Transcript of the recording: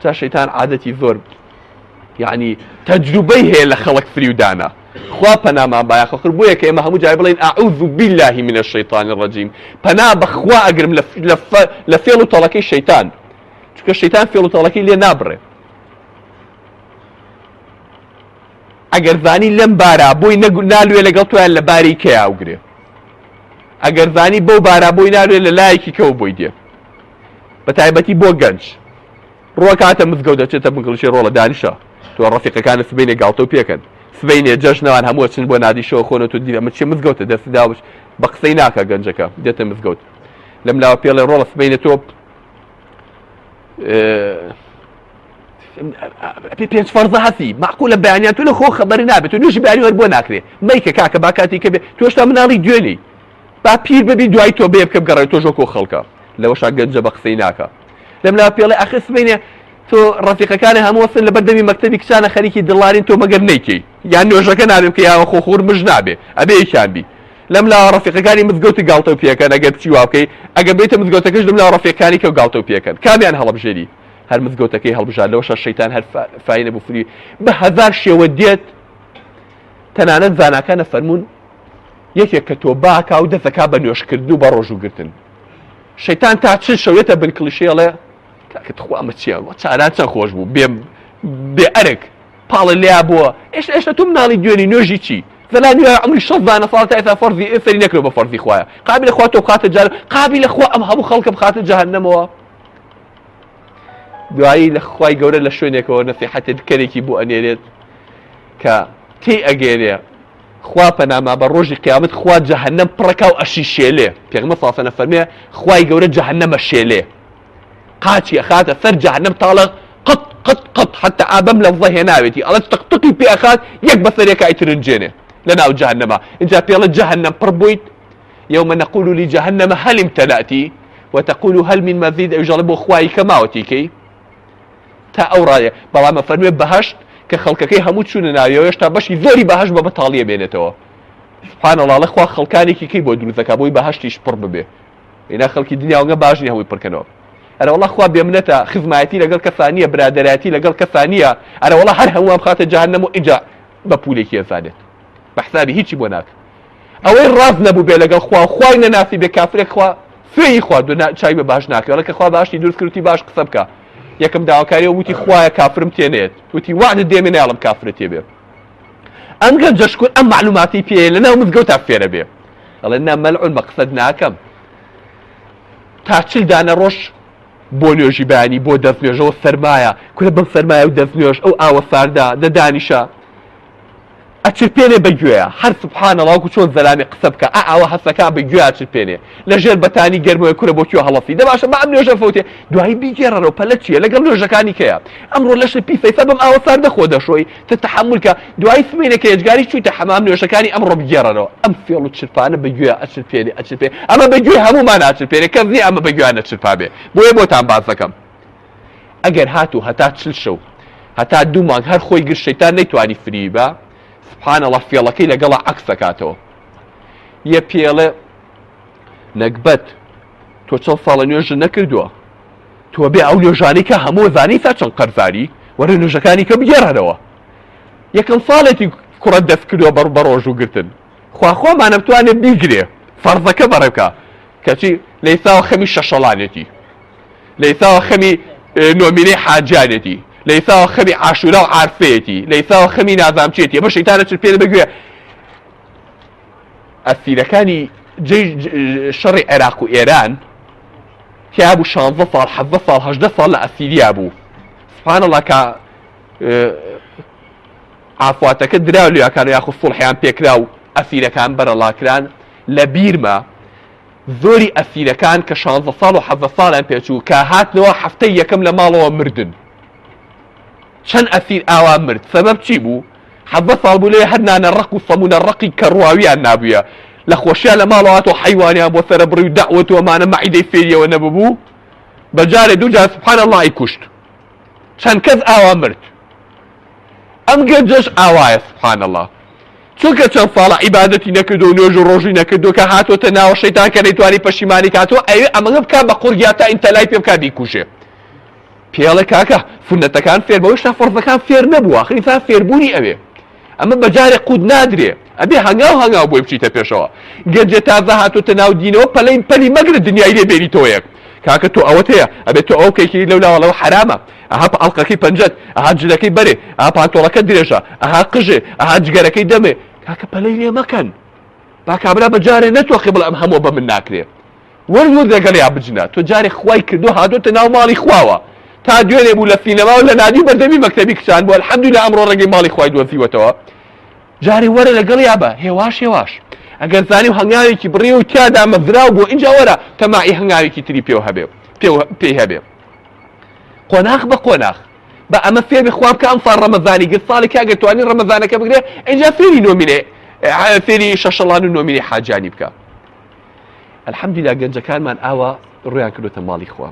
جا شەیتان عادەتی زۆر یعنی تەجروبەی هەیە لە خەڵک فریودانە خوا پەنامان با یاخە خر بۆیە کە ئێمە هەموو جای بڵێن اعوذ بالله من الشیطان الرجیم پەنا بە خوا ئەگرم لە فێڵ و تەڵەکەی شەیتان چونکە شەیتان فێڵ و تەڵەکەی لێ نابڕێ ئەگەر زانی لەم بارا بۆی نالوێ لەگەڵ تۆیان لە باری کەیا وگرێ ئەگەر زانی بەو بارا بۆی نالوێ لە لایەکی کەەوە بۆی دێ بە تایبەتی بۆ گەنج ڕۆکاتە مزگەوت دەچێتە بنکڵشی ڕۆڵە دانیشە تۆ ڕەفیقەکانت سبەینێ گاڵتە و پێکەن سبەینێ جەژنەوان هەموو ئەچن بۆ نادی شەوە خۆنە تۆ دیرە ئەمە چیە مزگەوتە دەست داوش بە قسەی ناکە گەنجەکە دێتە مزگەوت لەم لاوە پێڵێ ڕۆڵە سبەینێ تۆ پێ پێنج فەرزە هەسی معقولە بەیانیان تۆ لە خۆ خەبەری نابێت تۆ نوێژی بەیانی وەر بۆ ناکرێ مەیکە کاکە با کاتی کە بێ تۆ هێشتا مناڵی دوێنێی با پیر ببی دوای تۆ بێ بکە بگەڕێ تۆش وەکۆ خەڵکە لەوەشا گەنجە بە قسەی ناکە لەم لا پێڵێ ئەخر سبەینێ تۆ ڕەفیقەکانی هەموو وەستن لەبەر دەمی مەکتەبی کچانە خەریکی دڵارین تۆ مەگەر نەیکەی یان نوێژەکە نابێ بکە یاوە خۆ خور مژ نابێ ئەبێ یەکیان بی لەم لاوە ڕەفیقەکانی مزگەوتی گاڵتە و پێکەن ئەگەر بچی وا بکەی ئەگەر بێتە مزگەوتەکەش لەم لاوە ڕەفیقەکانی کە گاڵتە و پێکەن کامیان هەڵبژێری هەر مزگەوتەکەی هەڵبژار لەوەشە شەیتان هەر فاینە بوو فری بە هەزار شێوە دێت تەنانەت زاناکانە فەرمونون یەکێک کە تۆبە ئەکا و دەست ئەکا بە نوێژکردن و بە ڕۆژوو گرتن شەیتان تا چ شەوێتە بن کڵیشەی ئەڵێ کاکە تخوا ئەمە چییە وە چاران چەند خۆش بوو بێ بێ ئەرک پاڵە لیا بووە ئێشتا ئێشتا تۆ مناڵی دوێنی نوێژی چی زەلامی وایە عمری شەست دانە ساڵ تا ئێستا فەرزی سەری نەکرێ بە فەرزی خوایە قابلە خوا تۆ بخاتە جار قابلە خوا ئەم هەموو خەڵکە بخاتە جەهەنەمەوە دوایی لە خوای گەورە لە شوێنێکەوە نەسیحەتێت کەرێکی بۆ ئەنێرێت کە تێی ئەگەێنێ خوا پەناما بە ڕۆژی قیامەت خوا جەهەنەم پڕەکا و ئەشیشێلێ پێغمبەر صلی الله فەرمێ خوای گەورە جەهەنەم ئەشێلێ قاچی ئەخاتە سەر جەهەنەم تاڵە قط قط قط حتى ئابەم لەفظە هێناوێتی ئەڵێ تق تقی پێ ئەخات یەک بەسەرێکا ئیترنجێنێ لە ناو جەهەنەما اینجا پێڵە جەهەنەم پڕ بوویت يوم نقول لجهنم هل امتلأت وتقول هل من مزيد ئەویش ئەڵێ بۆ خوای کە ماوەتی کەی تا ئەو ڕایە بەڵام ئەفەرموێ بەهەشت کە خەڵکەکەی هەموو چوونە ناویەوە هێشتا بەشی زۆری بەهەشت بە بەتاڵیە بێنێتەوە سبحان الله ئەڵێ خوا خەڵکانێکی کەی بۆ دروست دەکا بۆی بەهەشتیش پڕ ببێ ئینا خەڵکی دنیا وەنگە باش نیە هەمووی پڕکەنەوە ئەرە وەڵا خوا بێمنەتە خزمایەتی لەگەڵ کەسانیە برادەرایەتی لەگەڵ کەسانیە ئەرە وەڵا هەر هەمووان بخاتە جەهەنەم و ئینجا بە پولێکی ئەزانێت بە حسابی هیچی بۆ ناکە ئەوەی ڕاست نەبوو بێ لەگەڵ خوا خوای نەناسی بێ کافرێک خوا سوێی خواردو نا چای بە باش ناکرێ ئەڵێ کە خوا باشی دروست کرد وتی باش قسە بکە یەکەم داواکاری ئەو وتی خوایە کافرم تێ نێت وتی وەعدت دێمێ نایەڵم کافرت تێ بێ ئەم گەنجە شکر ئەم معلوماتی پێیە لەناو مزگەوتا فێرە بێ ئەڵێ نا مەلعون بە قسەت ناکەم تا چل دانە ڕۆژ بۆ نوێژی بەیانی بۆ دەست نوێژەوە سەرمایە کورە بەم سەرمایە و دەست نوێژ ئەو ئاوە ساردا دەدانیشە ئەچرپێنێ بە گوێیا هەر سبحان اللە وەکو چۆن زەلامی قسە بکا ئا ئاوا هەستەکا بە گوێیا چرپێنێ لە ژێر بەتانی گەرمەوە کورە بۆ کوێ هەڵەسی دە باشە با ئەم نوێژە فەوتێ دوایی بیگێڕەرەوە پەلە چیە لەگەڵ نوێژەکانی کەیە ئەمڕۆ لەشت پیسە ئیستا بەم ئاوە ساردە خۆ دەشۆی تە تەحەمول کە دوایی سبەینێ کە ئێجگاری چوویتە حەمام نوێژەکانی ئەمڕۆ بگێڕەرەوە ئەم فێڵ و چرپانە بە گوێیا ئەچرپێنێ ئەچرپێ ئەمە بە گوێی هەموومان ئاچرپێنێ کەس نییە ئەمە بە گوێیان نەچرپابێ بۆیە بۆتان باس دەکەم ئەگەر هاتوو هەتا چل شەو هەتا دوو مانگ هەر خۆی گرت شەیتان نەیتوانی فریوی با سبحان اللە فێڵەکەی لەگەڵا عەکس ئەکاتەوە یە پێڵێ نەگبەت تۆ چەند ساڵە نوێژت نەکردووە تۆ بێ ئەو نوێژانەی کە هەموو زانی تا چەند قەرزاری وەرە نوێژەکانی کە بگێڕەرەوە یەکەم ساڵێتی کوڕەت دەست کردووە بەڕ بە ڕۆژوو گرتن خوا خۆمانە بتوانێت بیگرێ فەرزەکە بەڕێ بکە کەچی لە ئێستاوە خەمی شەشەڵانێتی لە ئیساوە خەمی نۆمینەی حاجیانێتی لە ئیساوە خەمی عاشورا و عارفەیەتی لە ئیساوە خەمی نازام چێتی ئەمە شەیتانە چرپێنە بە گوێ ئەسیرەکانی شەڕی عێراق و ئێران تیا بوو 16 ساڵ 17 ساڵ 18 ساڵ لە ئەسیریا بوو سبحان الله کە عافواتەکە درا لەکان یاخود سوڵحیان پێکرا و ئەسیرەکان بەرەڵاکران لە بیرمە زۆری ئەسیرەکان کە شانزە ساڵ و حەڤدە ساڵیان پێچوو کە هاتنەوە هەفتەی یەکەم لە ماڵەوە مردن چەند ئەسیر ئاوا مرد سەبەب چی بوو حەڤدە ساڵ بوو لێ هەر نانە ڕەق و سەمونە ڕەقی کەڕواویان نابووە لە خۆشیان لە ماڵەوە هاتەوە حەیوانیان بۆ سەرە بڕی و دەعوەت و ئەمانە مەعیدەی فێریەوە نەببوو بە جارێ دوو جار سبحان اللە ئەیکوشت چەند کەس ئاوا مرد ئەم گەنجەش ئاوایە سبحان اللە چونکە چەند ساڵە عیبادەتی نەکردووە و نوێژ و ڕۆژووی نەکردووە کە هاتۆتە ناوە شەیتان کە نەیتوانی پەشیمانی کاتەوە ئەیەوێ ئەمەگە بکا بە قوڕگیا تا ئینتەلای پێ بکا بیکوژێ. پێڵێ کاکە سونەتەکان فێر بەوەش تا فەرزەکان فێر نەبووە آخر ئینسان فێربوونی ئەوێ ئەمە بەجارێ قوت نادرێ ئەبێ هەنگاو هەنگاو بۆی بچیتە پێشەوە گەنجێ تازە هاتۆتە ناو دینەوە پەلەی پەلی مەگرە دنیای لێ بێنیتەوە یەک کاکە تۆ ئەوەت هەیە ئەبێ تۆ ئەو کەیکی لەو لاوەڵەوە حەرامە ئەها ئەڵقەکەی پەنجەت ئەها جلەکەی بەرێ ئەها پانتۆڵەکە درێژە ئەها قژێ ئەها جگەرەکەی دەمێ کاکە پەلەی لێ مەکەن با کابرا بە جارێ نەتۆقێ بڵێ ئەم هەموو بە من ناکرێ ورد ورد لەگەڵیا بجنە تۆ جارێ خوای کردو هاتۆتە ناو ماڵی خواوە تا دوێنێ بوو لە سینەما و لە نادی و بەردەمی مەکتەبی کچان بوو الحمدلله ئەمڕۆ ڕێگەی ماڵی خوای دۆزیوەتەوە جارێ وەرە لەگەڵیا بە هێواش هێواش ئەگەر زانی و هەنگاوێکی بڕی و تیا دامەزراو بوو ئینجا وەرە تەماعی هەنگاوێکی تری پێو هەبێ پێی هەبێ قۆناخ بە قۆناخ بە ئەمە فێر بێ خوا بکە ئەم ساڵ ڕەمەزانی گرت ساڵی کە ئەگەر توانی ڕەمەزانەکە بگرێ ئینجا فێری نۆمینێ فێری شەشەڵان و نۆمینی حاجانی بکە الحمدلله گەنجەکانمان ئاوا ڕویان کردوتە ماڵی خوا.